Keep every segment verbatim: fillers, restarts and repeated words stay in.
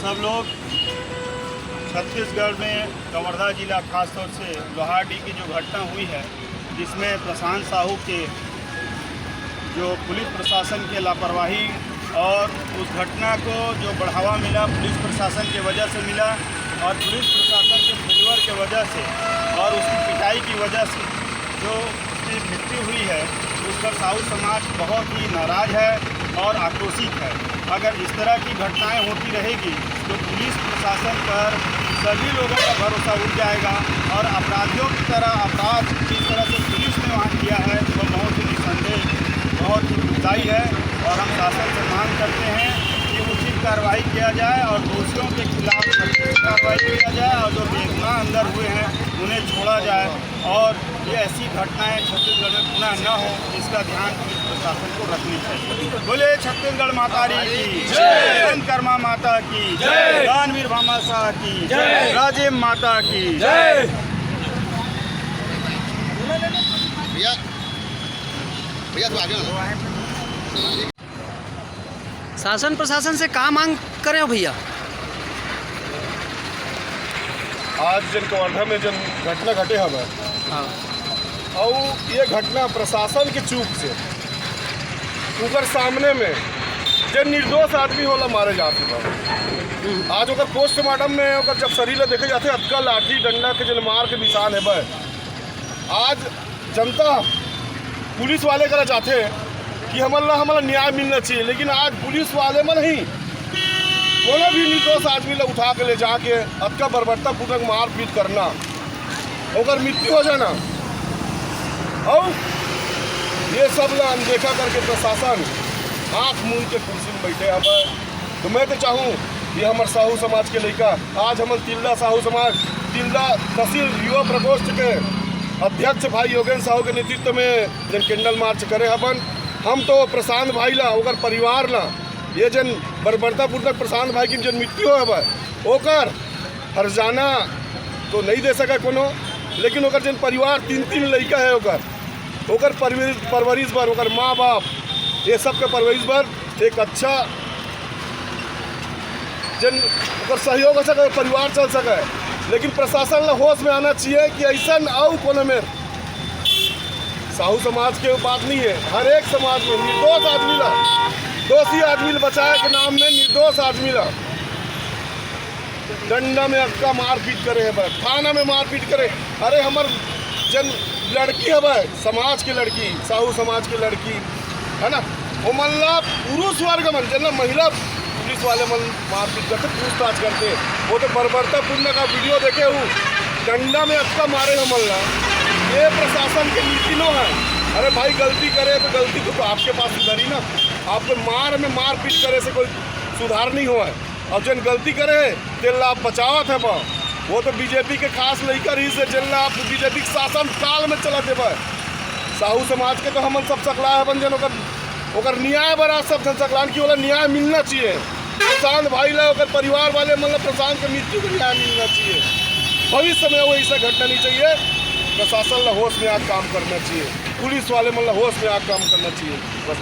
हम लोग छत्तीसगढ़ में कवर्धा जिला, खासतौर से लोहारडीह की जो घटना हुई है, जिसमें प्रशांत साहू के जो पुलिस प्रशासन के लापरवाही और उस घटना को जो बढ़ावा मिला पुलिस प्रशासन की वजह से मिला, और पुलिस प्रशासन के फेल्योर की वजह से और उसकी पिटाई की वजह से जो उसकी मृत्यु हुई है, उस पर साहू समाज बहुत ही नाराज है और आक्रोशित है। अगर इस तरह की घटनाएं होती रहेगी तो पुलिस प्रशासन पर सभी लोगों का भरोसा उठ जाएगा और अपराधियों की तरह अपराध जिस तरह से पुलिस ने वहाँ किया है, वो बहुत ही निस्संदेह, बहुत ही दुखदाई है। और हम शासन से मांग करते हैं कि उचित कार्रवाई किया जाए और दोषियों के खिलाफ सख्त कार्रवाई किया जाए और जो बेगुनाह अंदर हुए हैं, उन्हें छोड़ा जाए और ये ऐसी घटनाएं छत्तीसगढ़ में पुनः न हो, इसका ध्यान पुलिस प्रशासन को रखनी चाहिए। बोले छत्तीसगढ़ माता री की जय। विश्वकर्मा माता की जय। दानवीर भामाशाह की जय। राजिम माता की जय। भैया, भैया, तू आगे आओ। शासन प्रशासन से का मांग करे हो भैया? आज जेन कवर्धा में जेन घटना घटे हवय, हाँ। अउ ये घटना प्रशासन के चूक से, उकर सामने में जेन निर्दोष आदमी ओला मारे जात हे। हम्म। आज ओकर पोस्टमार्टम में ओकर जब शरीर ला देखे जाथे, अतका लाठी डंडा के जेन मार के निशान हवय। आज जनता पुलिस वाले करा जाथे कि हमन ला, हमन ला न्याय मिलना चाहिए, लेकिन आज पुलिस वाले मन ही कोनो भी निर्दोष आदमी ला उठा के ले जाके अतका बर्बरतापूर्वक मारपीट करना, ओकर मृत्यु हो जाना, अउ ये सब ला अनदेखा करके प्रशासन आंख मूंद के कुर्सी में बैठे हवय। तो मैं तो चाहूँ, ये हमर साहू समाज के लइका, आज हमन तिल्दा साहू समाज, तिल्दा तहसील युवा प्रकोष्ठ के अध्यक्ष भाई योगेंद्र साहू के नेतृत्व में जेन कैंडल मार्च करे हवन, हम तो प्रशांत भाई ला, ओकर परिवार ला, ये जेन बर्बरतापूर्वक प्रशांत भाई की जेन मृत्यु होय हवय, ओकर हर्जाना तो नहीं दे सके कोनो, लेकिन ओकर जेन परिवार, तीन, तीन लइका है ओकर, ओकर परवरि-, परवरिश बर, ओकर माँ बाप, ये सब के परवरिश बर एक अच्छा जेन ओकर सहयोग हो सके, परिवार चल सके। लेकिन प्रशासन ला होश में आना चाहिए कि ऐसन अउ कोनो में साहू समाज के बात नहीं है, हर एक समाज में निर्दोष आदमी ला, दोषी आदमी ला बचाए के नाम में निर्दोष आदमी ला डंडा में अक्का मारपीट करे है बस, थाना में मारपीट करे। अरे हमर जेन लड़की हवय, समाज के लड़की, साहू समाज के लड़की, है ना, ओमन ला पुरुष वर्ग मन, जेन ला महिला पुलिस वाले मन मारपीट करथे, पूछताछ करथे, वो तो बर्बरतापूर्ण का वीडियो देखे हूँ, डंडा में अक्का मारे हमन ला। ये प्रशासन के नीति नो है। अरे भाई, गलती करे तो गलती को तो आपके पास सुधारी ना, आपके मार में मारपीट करे से कोई सुधार नहीं हुआ है। अउ जेन गलती करे हे, तेन ला आप बचावत हे बा। वो तो बीजेपी के खास लइका रहिस हे, जेन ला आप बीजेपी के शासन काल में चलत हे बा। साहू समाज के तो हमन सब सकलाए हवन, जेन ओकर, ओकर न्याय बर आज सब झन सकलान कि ओला न्याय मिलना चाहिए। प्रशांत भाई ला, ओकर परिवार वाले मन ला, प्रशांत के मृत्यु के न्याय मिलना चाहिए। भविष्य में वो ऐसा घटना नहीं चाहिए। प्रशासन ला होश में आके काम करना चाहिए, पुलिस वाले मन ला होश में आके काम करना चाहिए। बस।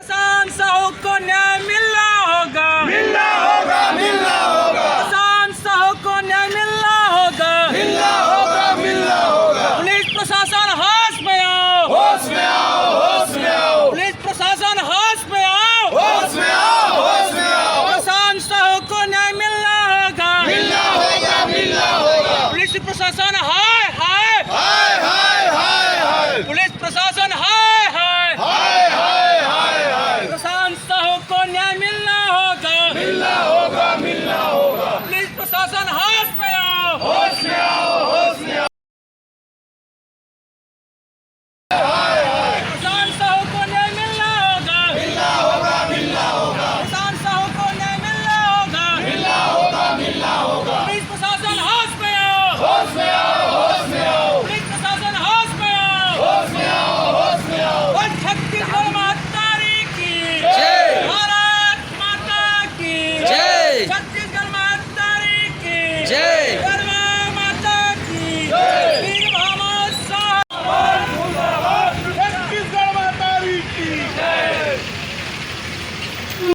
प्रशांत साहू को न्याय मिलना होगा। मिलना होगा, मिलना होगा। प्रशांत साहू को न्याय मिलना होगा। मिलना होगा, मिलना होगा। पुलिस प्रशासन होश में आओ। होश में आओ, होश में आओ। पुलिस प्रशासन होश में आओ। होश में आओ, होश में आओ। प्रशांत साहू को न्याय मिलना होगा। मिलना होगा, मिलना होगा। पुलिस प्रशासन होश